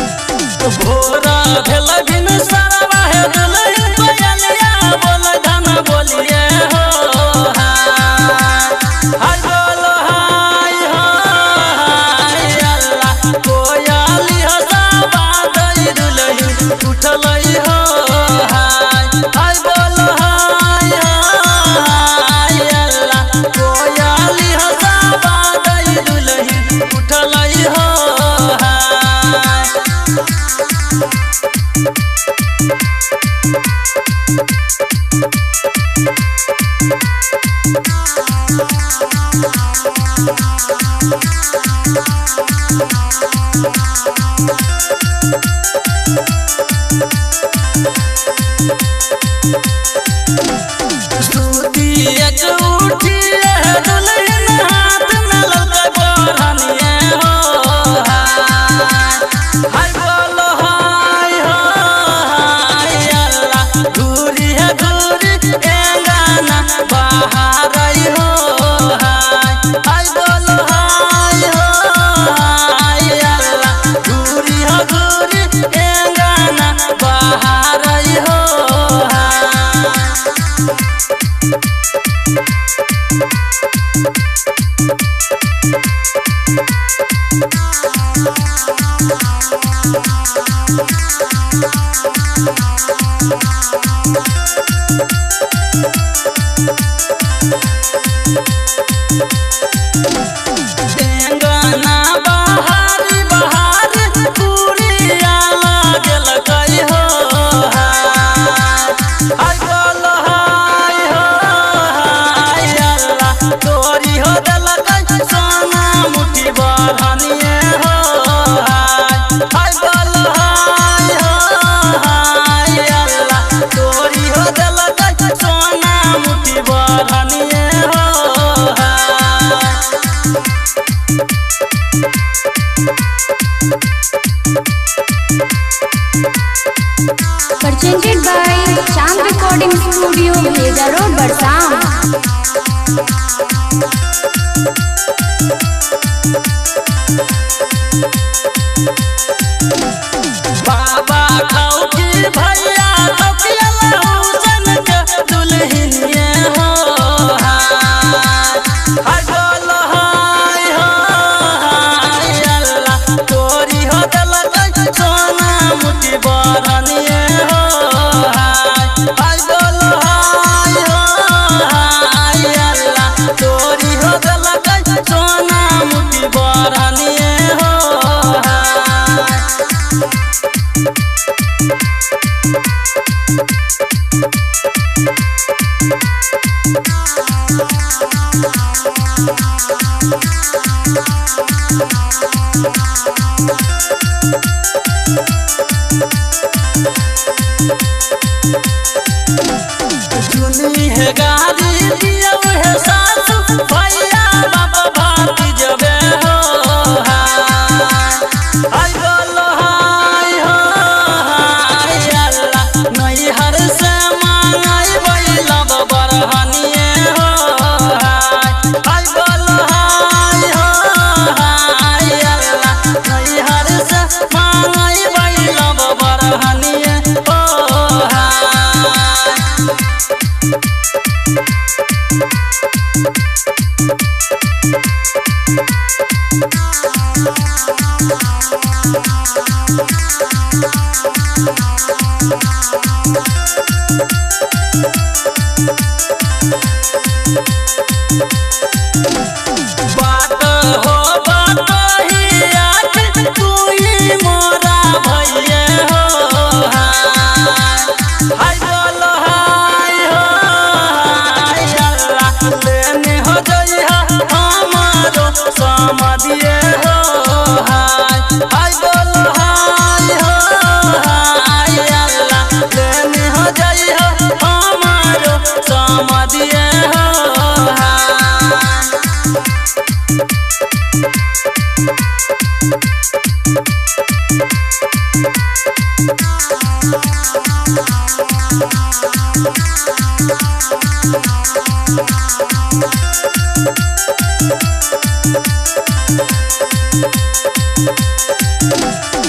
भोरा भेल बिन सरवा हे दुलहिन कोयलिया बोल धन बोलिए हो हाय बोलो हाय हाय अल्लाह कोयली हो साबादई दुलहिन उठलई हो हाय हाय बोलो हाय हाय अल्लाह कोयली हो साबादई दुलहिन उठलई हो हाय। Presented by Chand Recording Studio, Bheja Road, Barsam. बाबा खाओ की भैया तकिया लहूसन के दुल्हनिए हो हाय हाय बोलो हाय हाय अल्लाह तोरी हो दलक सोना मुठी बरनिए हो हाय हाय बोलो हाय हाय अल्लाह तोरी हो दलक सोना मुठी बरनिए हो हाय।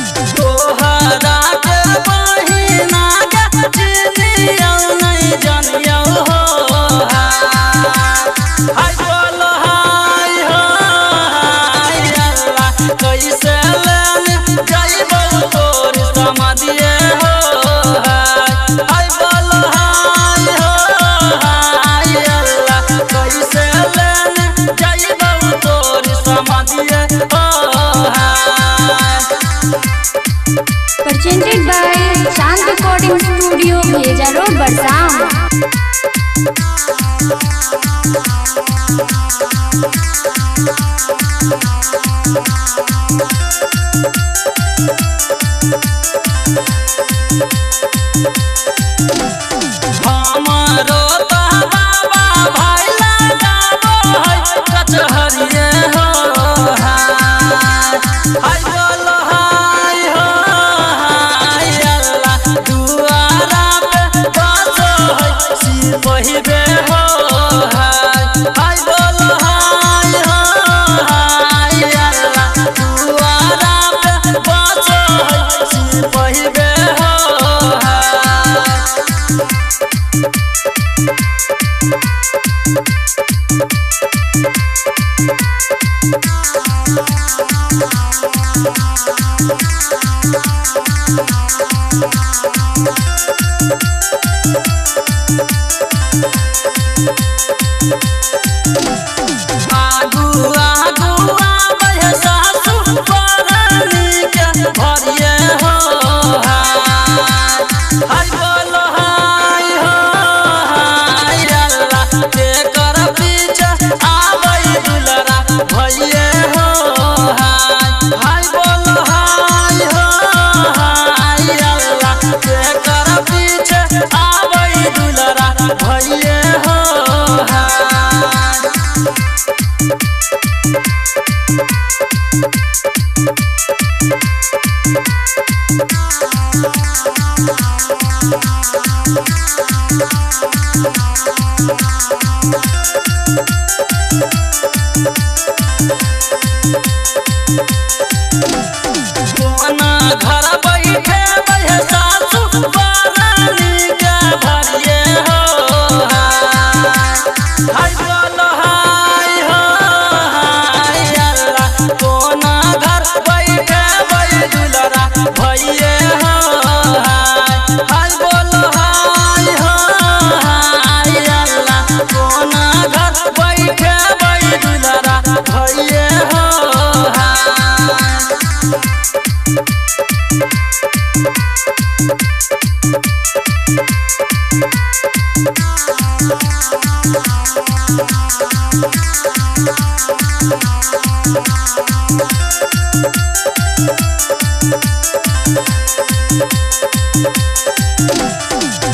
तोहरा के बहिना के चिनियौ नहीं जनियौ हो हाय बोल हाय हो हाय अल्लाह कैसे लेने जइबौ तोर समधिये हो हाय हाय बोल हाय हो हाय अल्लाह कैसे लेने जइबौ तोर समधिये हो हाय। Presented by Chand Recording Studio, Bheja Road, Barsam. हमरो तऽ बाबा भाई लगाबो है कचहरिये हो हाय हाय बोल हाय हो हाय अल्लाह दुआरा पे बसो है सिपहिबे हो हाय हाय बोल हाय हो हाय अल्लाह दुआरा पे बसो है सिपहिबे हो हाय। आगू आगू आबै है सासु बरनी के भरिये हो हाय हाय बोल हाय हो हाय अल्लाह के कर पीछे आबै दुलरा भइये हो हाय हाय बोल हाय हो हाय अल्लाह के कर पीछे आबै दुलरा भइये हो हाय। कोना घर बैठे बैहे सासु बरनी के भरिये हो हाय हाय बोल हाय हो हाय अल्लाह कोना घर बैठे बै दुलरा भइये हो हाय हाय बोल हाय हो हाय अल्लाह कोना घर बैठे बै दुलरा भइये हो हाय।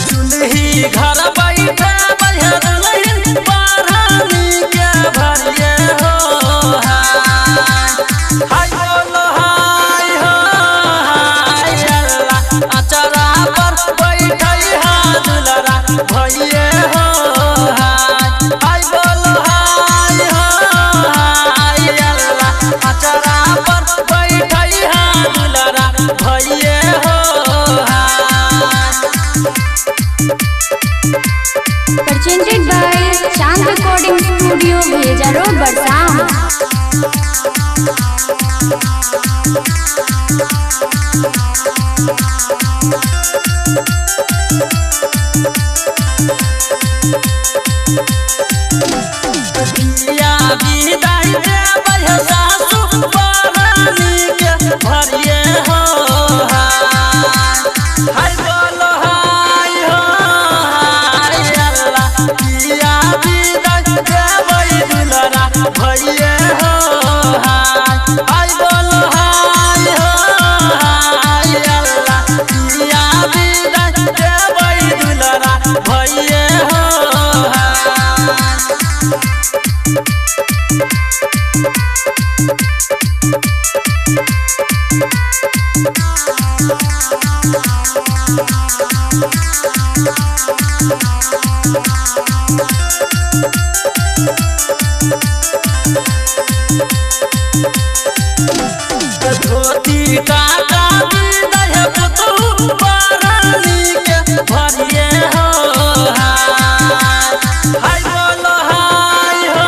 चुल्ही घर बैठे बैहे दुलहिन बरनी के भरिये हो हाय हाय बोल हाय हो हाय अल्लाह अचरा पर बैठै हा दुलरा भइये हो हाय हाय बोल हाय हो हाय अल्लाह अचरा पर बैठै हा दुलरा धोती टाका दे पुतहु बरानी के भरिए हो हाय हाय बोलो हाय हो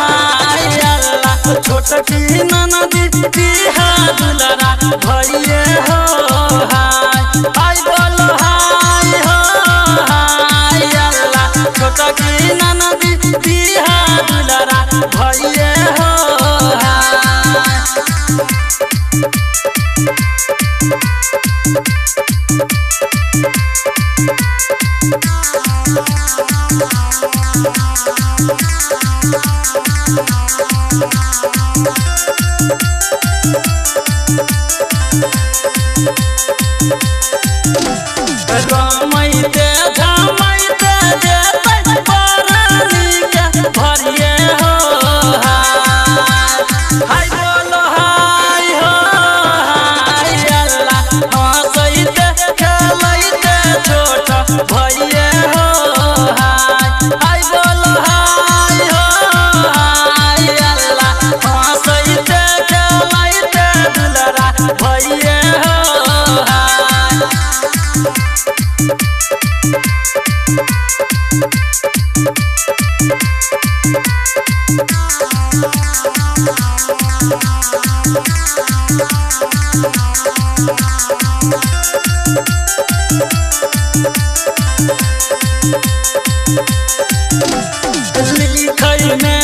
हाय अल्लाह छोटकी ननदी बिहा दुलरा भरिए हो हाय हाय बोलो हाय हो हाय अल्लाह छोटकी ननदी बिहा दुलरा भरिए हो हाय। रमैते झमैते जेतै बरानी के भरिए हो हाय हाय बोलो हाय हो हाय अल्लाह हँसैते खेलैते छोट भइए हो हाय हाय बोलो हाय हो हाय अल्लाह हँसैते खेलैते दुलरा भइए हो हाय। लिखै में